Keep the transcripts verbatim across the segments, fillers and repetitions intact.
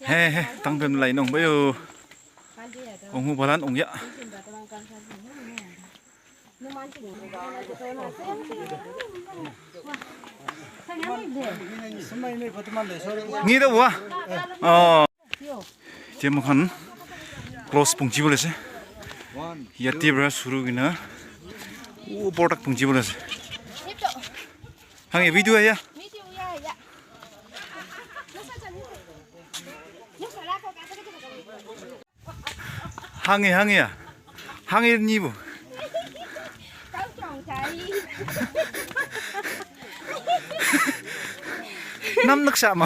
He, he, tang pem lai nong bayo. Ong hu balan ong ya. Ni da wa. Oh. Te mo khan close pung chi bole se. Yati bra suru gina. U portak pung chi bole se. Hang ye video ya. Hang ye, hang ye. Hang ye ni bu. Nam nak sa ma.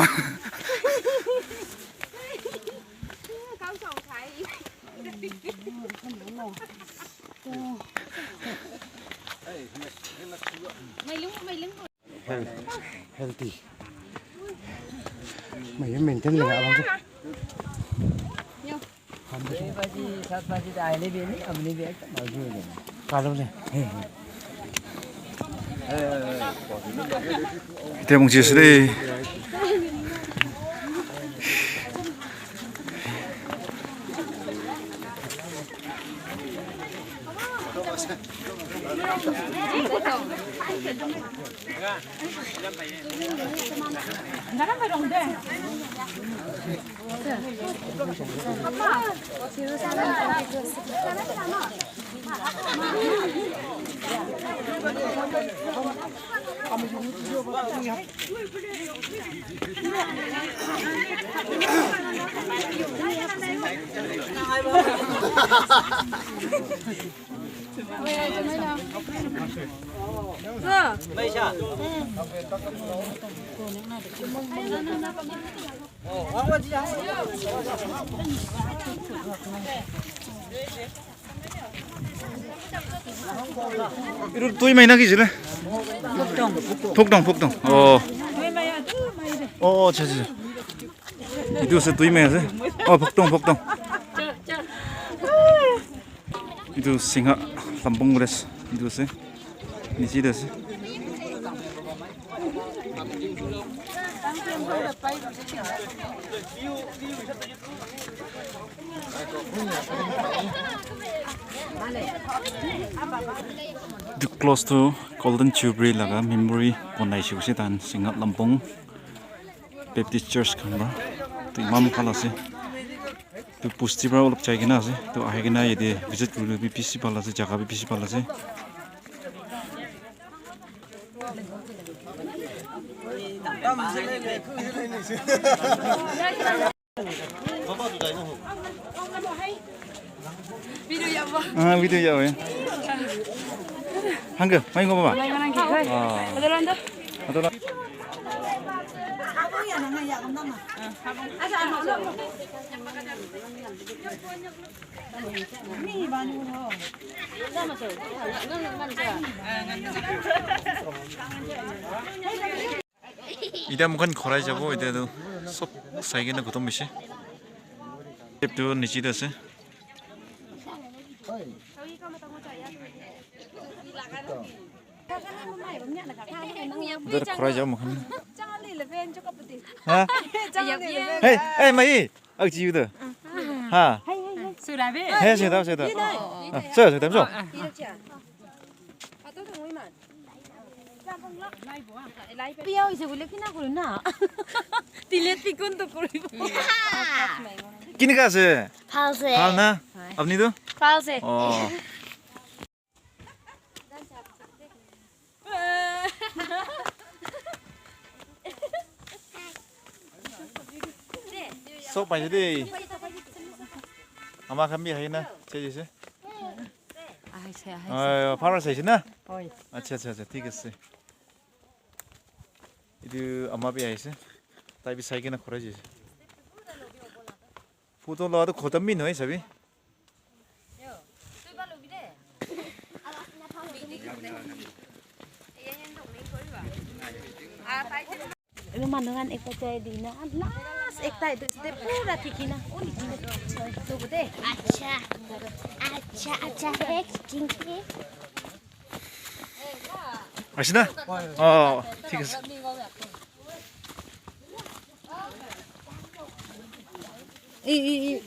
Health, healthy. Mai maintain le abang tu. Kalau ni. Kita mung cheers deh. Iru tui mai na ki jile. Phokdong. Phokdong, phokdong. Oh. Oh, cha, cha. Itu se tui mai se. Oh, phokdong, phokdong. Itu Singha Lampong Village. Itu se. Ni si das. Itu close to Golden Jubilee laga memory bonai shi kusi tan Singha Lampong Baptist Church khan para. Tu eman bhal ase. Tu bosti para olop jai kena ase. Tu ahi kena yate visit kuribole bi bishi bhal ase, jaga bi bishi bhal ase. Ah, video ya, eh. Hangga, mai ngo baba. Ah. Adola. Etiya moikhan ghor jabo, etiya tu sob sai kena khatam hoise. Step tu niche te ase. Uthar ghor jabo moikhan. Ha? Hey, hey, mai. Ak ji uda. Ha. Sura be. Hey, sura, sura. Ah, sura, sura, sura. বিয়া হৈছে বুলে কিনা কৰো না। তিলে তিকোন তো কৰিব। কেনেকা আছে? ভাল আছে। ভাল না? আপুনি তো? ভাল আছে। অ। চব পাইছে দেই। আমাৰ খান বি আহি না, চেজ হৈছে। আহিছে, আহিছে। অ, ফাৰ্মাচী আহিছে না? হয়। আচ্ছা, আচ্ছা, আচ্ছা, ঠিক আছে। এইটো আমাৰ বি আহিছে। তাই বি চাই কিনে ঘূৰাই দিছে। ফটো লোৱাটো খতম বি নহয়, চাবি। Ino manu khan ekta chai di na, last ekta etu ase de pura thiki na, oh, niki na. Acha, acha, acha, ek jinke. Ase na? Oh, thik ase. Ih, ih, ih.